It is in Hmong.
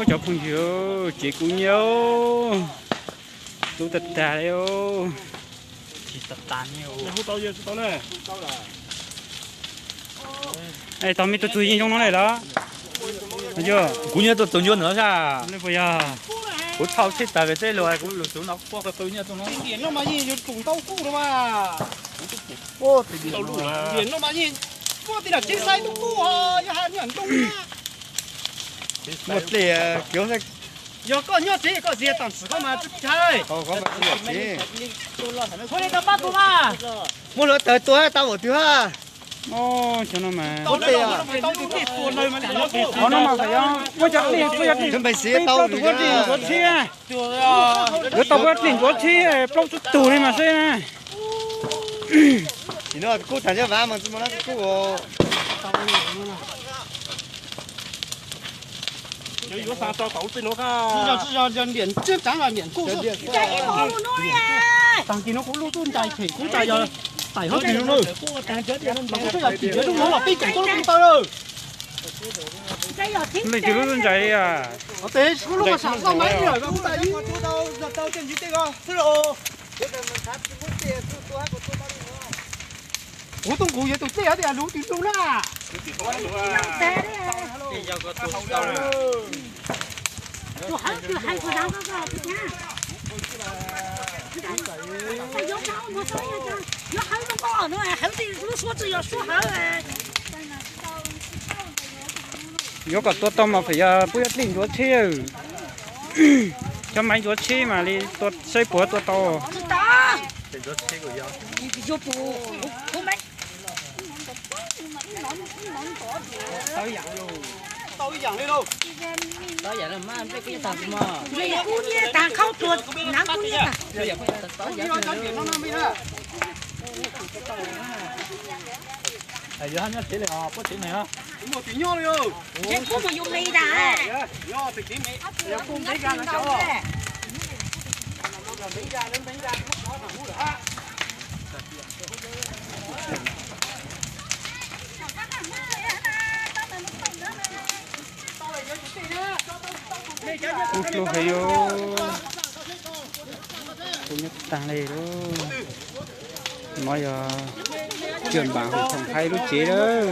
Cov phooj ywg, tsev kub nyiab, tub tag tag li. Es tau me tuaj txug yeej zoo no li los? Kuv nyiab tuaj txug ncuab ntawd na. Puas yog? Kuv thauj tsheb tawm pem tej lug, kuv lug txug no quaj qw qw nyiab tuaj no. Muaj dlej, yog koj nyob tsev koj ziag tam sim koj mas tsis ntshai. Muaj hluav taws tua tau npaum twg hab? Qhov no mas, qhov no mas, muab cov dlej, muab cov dlej peb plaub tug huab dlej ntxuav tsheb, yuav tau huab dlej ntxuav tsheb plaub tsib tug li mas seb. Taag kis no kuv lug tuaj ntsais khem kuv tas yog taim hov, kuv tsis yog tim peb lub no los peb kaum tuaj lub ko taw lawm. Leej twg lub tuaj ntsais li a? Tes lub mas sam xauj mas ib yam kuv tas ib. Kuv tuaj nqus yog tus dlej hab tias lug twg lug na. Yuav kom tua tau mas feem yog puab yuav dlej ntxuav tsheb. Cov maiv ntxuav tsheb mam li saib puas tua tau. Yuav hab nyob tsev li os, puab tsev neeg os. Puab mus yuav me ntag. Kuv hlub heev, kuv nyob tag li lawm. No yog Cawm Npaam Hoom Khoom Hais lub tsev lawm.